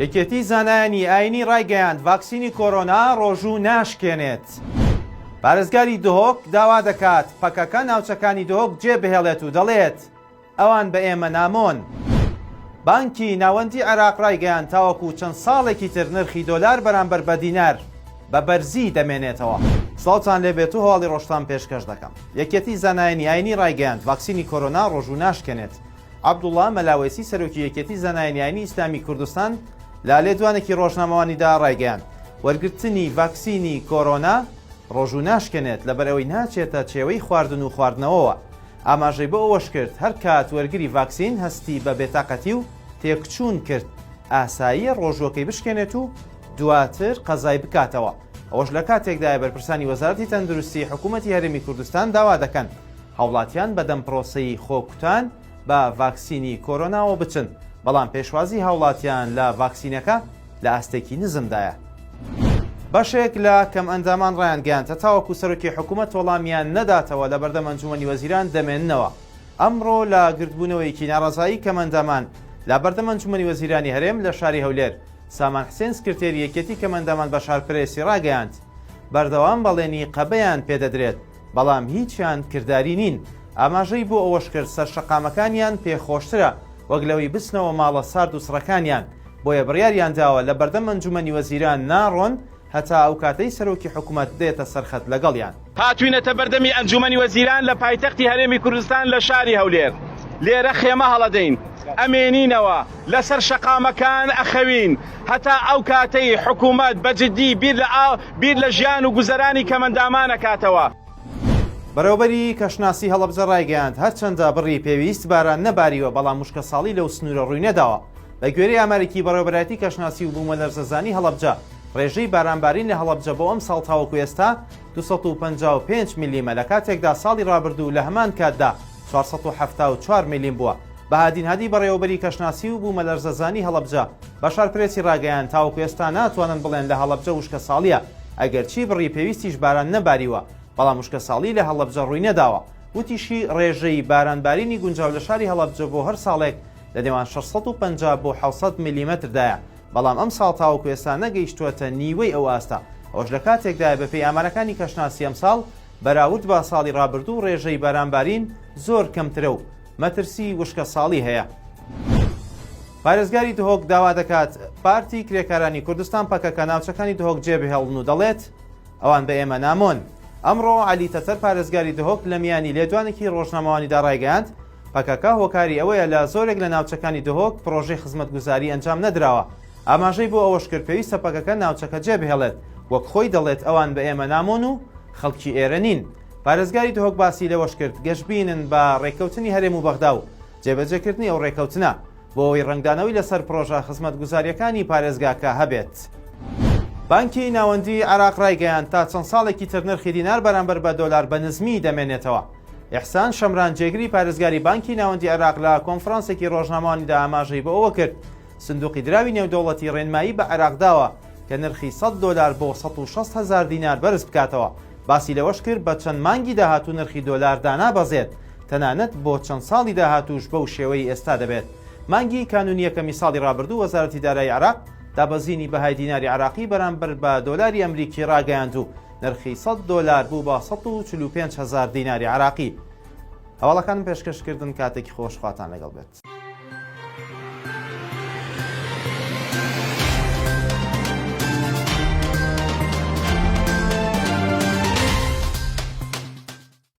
یەکێتی زانایانی ئاینی ڕایگەیاند ڤاکسینی کۆرۆنا ڕۆژوو ناشکێنێت. پارێزگاری دهۆک داوا دەکات پەکەکە ناوچەکانی دهۆک جێبهێڵێت و دەڵێت، ئەوان بە ئێمە نامۆن. بانکی ناوەندی عێراق ڕایگەیاند تاوەکو چەند ساڵێکی تر نرخی دۆلار بەرامبەر بە دینار بە بەرزی دەمێنێتەوە. سڵاوتان لێبێت و هەواڵی ڕۆژتان پێشکەش دەکەم. یەکێتی زانایانی ئاینی ڕایگەیاند ڤاکسینی کۆرۆنا ڕۆژوو ناشکێنێت. عەبدوڵا مەلا وەیسی سەرۆکی یەکێتی زانایانی ئاینی ئیسلامی کوردستان لە لێدوانێکی ڕۆژنامەوانیدا ڕایگەیاند وەرگرتنی ڤاکسینی کۆرۆنا ڕۆژوو ناشکێنێت لەبەرئەوەی ناچێتە چێوەی خواردن و خواردنەوەوە. ئاماژەی بۆ ئەوەشکرد، هەرکات وەرگری ڤاکسین هەستی بە بێتاقەتی و تێکچوون کرد، ئاساییە ڕۆژووەکەی بشکێنێت و دواتر قەزای بکاتەوە، ئەوەش لەکاتێکدایە بەرپرسانی وەزارەتی تەندروستی حکومەتی هەرێمی کوردستان داوا دەکەن هاوڵاتیان بەدەم پرۆسەی خۆکوتان بە ڤاکسینی کۆرۆناوە بچن، بەڵام پێشوازی هاوڵاتیان لە ڤاکسینەکە لە ئاستێکی نزمدایە. بەشێک لە کەمئەندامان ڕایانگەیاند، هەتاوەکو سەرۆکی حکومەت وەڵامیان نەداتەوە لەبەردەم ئەنجومەنی وەزیران دەمێننەوە. ئەمڕۆ لە گردبوونەوەیەکی ناڕەزایی کەمئەندامان لە بەردەم ئەنجومەنی وەزیرانی هەرێم لە شاری هەولێر، سامان حسێن سکرتێری یەکێتی کەمئەندامان بە شارپرێسی ڕاگەیاند، بەردەوام بەڵێنی قەبەیان پێدەدرێت، بەڵام هیچیان کرداری نین. ئاماژەی بۆ ئەوەشکرد، سەرشەقامەکانیان پێ خۆشترە وەک لەوەی بچنەوە ماڵە سارد و سڕەکانیان، بۆیە بڕیاریانداوە لە بەردەم ئەنجومەنی وەزیران ناڕۆن هەتا ئەو کاتەی سەرۆکی حکومەت دێتە سەرخەت لەگەڵیان. هاتوینەتە بەردەمی ئەنجومەنی وەزیران لە پایتەختی هەرێمی کوردستان لە شاری هەولێر، لێرە خێمە هەڵەدەین، ئەمێنینەوە، لەسەر شەقامەکان ئەخەوین هەتا ئەو کاتەی حکومەت بە جدی بیر لە بیر لە ژیان و گوزەرانی کەمەندامان ئەکاتەوە. بەڕێوەبەری کەشناسی هەڵەبجە ڕایگەیاند، هەرچەندە بڕی پێویست باران نەباریوە، بەڵام وشکەساڵی لەو سنوورە ڕووینەداوە. بەگوێرەی ئامارێکی بەڕێوەبەرایەتی کەشناسی و بوومەلەرزەزانی هەڵەبجە، ڕێژەی بارانبارین لە هەڵەبجە بۆ ئەمساڵ تاوەکو ئێستا 255 ملیمە، لەکاتێکدا ساڵی ڕابردوو لە هەمان کاتدا 474 ملیم بووە. بەهادین هادی بەڕێوەبەری کەشناسی و بوومەلەرزەزانی هەڵەبجە بە شارپرێسی ڕاگەیاند، تاوەکو ئێستا ناتوانن بڵێن لە هەڵەبجە وشکەساڵییە، ئەگەرچی بڕی پێویستیش باران نەباریوە، بەڵام وشکەساڵی لە هەڵەبجە ڕووینەداوە. وتیشی، ڕێژەی بارانبارینی گونجاو لە شاری هەڵەبجە بۆ هەر ساڵێک لە نێوان 650 بۆ 700 ملیمەتردایە، بەڵام ئەمساڵ تاوەکو ئێستا نەگەیشتووەتە نیوەی ئەو ئاستە، ئەوەش لە کاتێکدایە بەپێی ئامارەکانی کەشناسی ئەمساڵ بەراورد بە ساڵی ڕابردوو ڕێژەی بارانبارین زۆر کەمترە و مەترسی وشکەساڵی هەیە. پارێزگاری دهۆک داوا دەکات پارتی کرێکارانی کوردستان پەکەکە ناوچەکانی دهۆک جێبهێڵن و دەڵێت، ئەوان بە ئێمە نامۆن. ئەمڕۆ عەلی تەتەر پارێزگاری دهۆک لە میانی لێدوانێکی ڕۆژنامەوانیدا ڕایگەیاند، پەکەکە هۆکاری ئەوەیە لە زۆرێک لە ناوچەکانی دهۆک پڕۆژەی خزمەتگوزاری ئەنجام نەدراوە. ئاماژەی بۆ ئەوەشکرد، پێویستە پەکەکە ناوچەکە جێبهێڵێت، وەک خۆی دەڵێت ئەوان بە ئێمە نامۆن و خەڵکی ئێرە نین. پارێزگاری دهۆک باسی لەوەشکرد، گەشبینن بە ڕێککەوتنی هەرێم و بەغدا و جێبەجێکردنی ئەو ڕێککەوتنە، بۆ ئەوەی ڕەنگدانەوەی لەسەر پڕۆژە خزمەتگوزارییەکانی پارێزگاکە هەبێت. بانکی ناوەندیی عێراق ڕایگەیاند، تا چەند ساڵێکی تر نرخی دینار بەرامبەر بە دۆلار بە نزمی دەمێنێتەوە. ئیحسان شەمران جێگری پارێزگاری بانکی ناوەندی عێراق لە کۆنفرانسێکی ڕۆژنامەوانیدا ئاماژەی بۆ ئەوە کرد، سندوقی دراوی نێودەوڵەتی ڕێنمایی بە عێراق داوە کە نرخی 100 دۆلار بۆ 160 هەزار دینار بەرز بکاتەوە، باسی لەوەش کرد بە چەند مانگی داهاتوو نرخی دۆلار دانابەزێت، تەنانەت بۆ چەند ساڵی داهاتووش بەو شێوەی ئێستا دەبێت. مانگی کانوونی یەکەمی ساڵی ڕابردوو وەزارەتی دارایی عێراق دابەزینی بەهای دیناری عێراقی بەرامبەر بە دۆلاری ئەمریکی ڕاگەیاند و نرخی 100 دۆلار بوو بە 145 هەزار دیناری عێراقی. هەواڵەکانم پێشکەش کردن کاتێکی خۆش خواتان لەگەڵ بێت.